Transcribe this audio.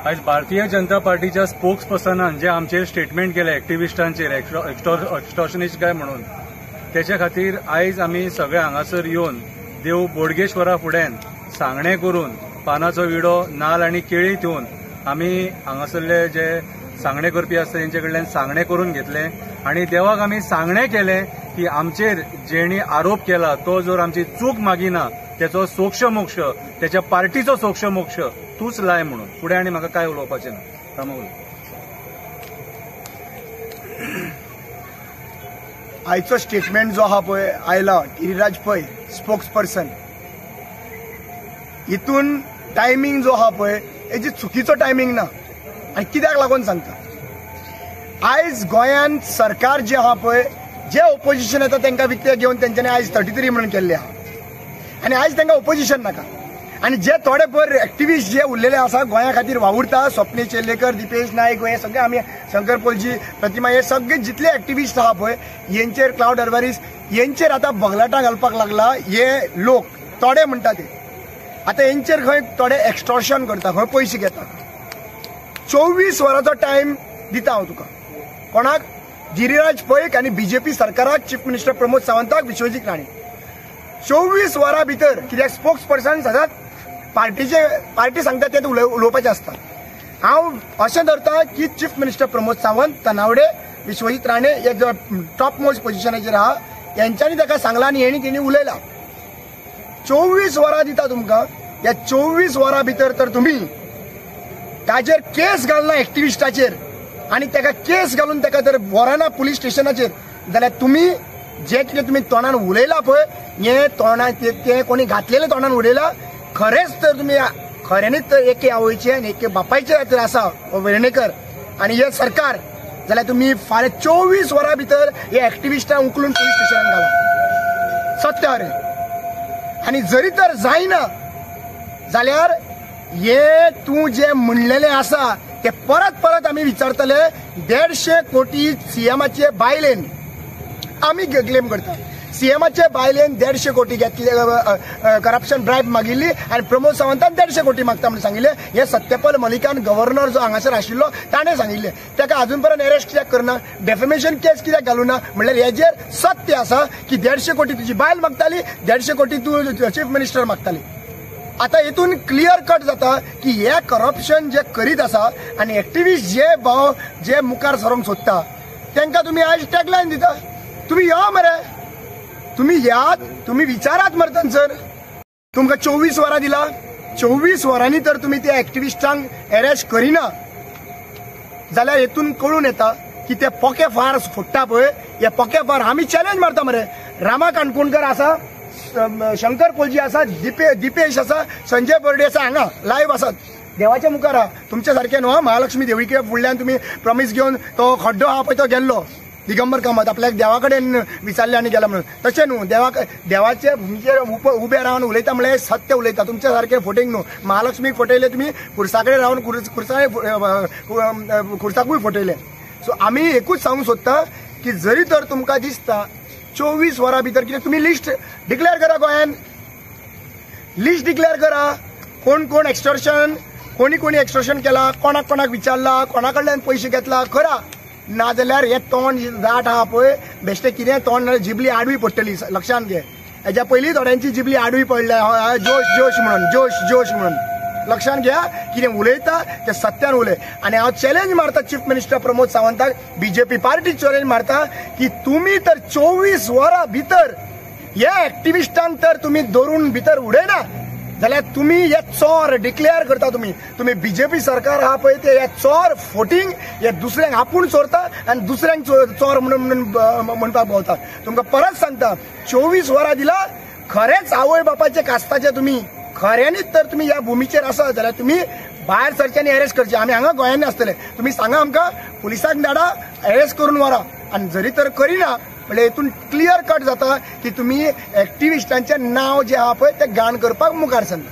आयज भारतीय जनता पार्टीच्या स्पोक्स पर्सनान जे आमचेर स्टेटमेंट केले एक्टिविस्टांचेर एक्स्टॉर्शनिस्ट काय म्हणून, तेच्या खातीर आयज आमी सगळे हांगासर येवन देव बोडगेश्वरा फुड्यान सांगणे करून पानाचो विडो, नाल आनी केळी दिवन आमी हांगासरले जे सांगणे करपी आसता तेंचे कडल्यान सांगणे करून घेतले आनी देवाक आमी सांगणे केले की आमचेर जेणी आरोप केला तो जर आमची चूक मागिना तेचो सोक्ष मोक्ष, तेच्या पार्टीचो सोक्ष मोक्ष तूच लाय म्हणून. फुडें आनी म्हाका काय उलोवपाचें ना. रामा उलय. आयचो स्टेटमेंट जो आहा पळय आयला गिरिराज पै स्पोक्स पर्सन, हितून टायमींग जो आहा पळय हेजी चुकीचो टायमींग ना. आनी कित्याक लागून सांगता, आयज गोंयांत सरकार जे आहा पळय जे ओपोजिशन येता तांकां विकते घेवन तेंच्यांनी आयज 33 म्हणून केल्ले आहा आनी आयज तांकां ओपोजिशन नाका. आनी जे थोडे भर एक्टिविस्ट जे उरलेले आसा गोंया खातीर वावुरता, स्वप्नेश चेल्लेकर, दिपेश नायक, हे सगळे आमी शंकर पोलजी, प्रतिमा, हे सगळे जितले एक्टिविस्ट आहा पळय हेंचेर, क्लावड अल्वारीस हेंचेर आतां बगलाटां घालपाक लागला. हे लोक थोडे म्हणटा ते आतां हेंचेर खंय थोडे एक्स्टॉर्शन करता, खंय पयशे घेता. 24 वरांचो टायम दिता हांव तुका, कोणाक, गिरिराज पैक आनी बीजेपी सरकाराक, चीफ मिनिस्टर प्रमोद सावंताक, विश्वजीत राणे. 24 वरां भितर, कित्याक स्पोक्स पर्सन सदांच पार्टीचे पार्टी सांगता ते उलोवपाचें आसता. हांव अशें धरता की चीफ मिनिस्टर प्रमोद सावंत, तनावडे, विश्वजीत राणे हे जो टॉप मोस्ट पोजिशनाचेर आहा हेंच्यांनी ताका सांगलां आनी हेणी तेणी उलयलां. 24 वरां दिता तुमकां, ह्या 24 वरां भितर तर तुमी ताजेर केस घालना एक्टिविस्टाचेर आनी ताका केस घालून ताका जर व्हरना पुलीस स्टेशनाचेर जाल्यार तुमी जे कितें तुमी तोंडान उलयलां पळय हें तोंडान तें कोणी घातलेलें तोंडान उलयलां, खरेंच तर तुमी खऱ्यांनीच तर एके आवयचे आनी एके बापायचे तर आसा हो वेर्णेकर आनी हे सरकार, जाल्यार तुमी फाल्यां 24 वरां भितर हे एक्टिविस्टांक उखलून पुलीस स्टेशनान घाला. सत्य अरे. आनी जरी तर जायना जाल्यार हे तूं जे म्हणलेलें आसा ते परत परत आमी विचारतले. 150 कोटी सीएमाचे बायलेन आमी क्लेम करता, सीएमाचे बायलेन 150 कोटी घेतले, करप्शन ब्रायब मागिल्ली आनी प्रमोद सावंतान 150 कोटी मागता म्हणून सांगिल्लें. हे सत्यपाल मलिकान गव्हर्नर जो हांगासर आशिल्लो ताणें सांगिल्लें. ताका अजून पर्यंत अरेस्ट कित्याक करना, डेफेमेशन केस कित्याक घालूना, म्हणल्यार हेजेर सत्य आसा की 150 कोटी तुजी बायल मागताली, 150 कोटी तूं चीफ मिनिस्टर मागताली. आतां हेतून क्लियर कट जाता की हे करप्शन जे करीत आसा आनी एक्टिविस्ट जे भाव जे मुखार सरोंक सोदता तांकां तुमी आयज टॅगलायन दिता. तुमी यो मरे, तुमी याद, तुमी विचारात मरे थंयसर. तुमकां 24 वरां दिला, 24 वरांनी तर तुमी त्या एक्टिविस्टांक अरेस्ट करिना जाल्यार हेतून कळून येता की ते पोके फार फोडटा पळय, हे पोके फार आमी चॅलेंज मारता मरे. रामा काणकोणकर आसा, शंकर पोलजी आसा, दिपेश आसा, संजय बोर्डे आसा, हांगा लायव्ह आसात देवाच्या मुखार आहा. तुमच्या सारखे न्हू महालक्ष्मी देवळीके फुडल्यान तुमी प्रॉमीस घेवन तो खड्डो आहा पळय तो गेल्लो दिगंबर कामत आपल्याक देवा कडेन विचारलें आनी गेला म्हणून. तशें न्हू, देवाक देवाचे भुमिचेर उबे रावन उलयता म्हणल्यार सत्य उलयता, तुमच्या सारकें फोटींग न्हू. महालक्ष्मीक फटयले तुमी, खुर्सा कडेन रावन खुर्साकूय फटयले. सो आमी एकूच सांगूंक सोदता की जरी तर तुमकां दिसता 24 वरां भितर कितें तुमी लिस्ट डिक्लेअर करा, गोंयान लिस्ट डिक्लेअर करा, कोण कोण एक्स्टॉर्शन, कोणी कोणी एक्स्टॉर्शन केला, कोणाक कोणाक विचारला, कोणा कडल्यान पयशे घेतला, करा. नाजाल्यार हे तोंड जाट आहा पळय बेश्टें कितें तोंड जिबली आडवी पडटली, लक्षांत घे. हेज्या पयलीं थोड्यांची जिबली आडवी पडल्या, जोश जोश म्हणून, जोश जोश म्हणून. लक्षांत घ्या, कितें उलयता तें सत्यान उलय. आनी हांव चॅलेंज मारता चीफ मिनिस्टर प्रमोद सावंताक, बीजेपी पार्टी चॅलेंज मारता की तुमी तर 24 वरां भितर ह्या एक्टिविस्टांक तर तुमी धरून भितर उडयना जाल्यार तुमी हे चोर डिक्लेअर करता. तुमी तुमी बीजेपी सरकार आहा पळय ते हे चोर फोटींग, हे दुसऱ्यांक आपूण चोरता आनी दुसऱ्यांक चोर म्हणून म्हणपाक भोंवता. तुमकां परत सांगता, 24 वरां दिला, खरेंच आवय बापाचे कास्ताचे तुमी खऱ्यांनीच तर तुमी ह्या भुमीचेर आसा जाल्यार तुमी भायर सरचे आनी अरेस्ट करचे. आमी हांगा गोंयांनी आसतले, तुमी सांगा आमकां, पुलिसांक धाडा, अरेस्ट करून व्हरा. आनी जरी तर करिना म्हणल्यार हेतून क्लियर कट जाता की तुमी एक्टिविस्टांचें नांव जें आहा पळय तें घाण करपाक मुखार सरला.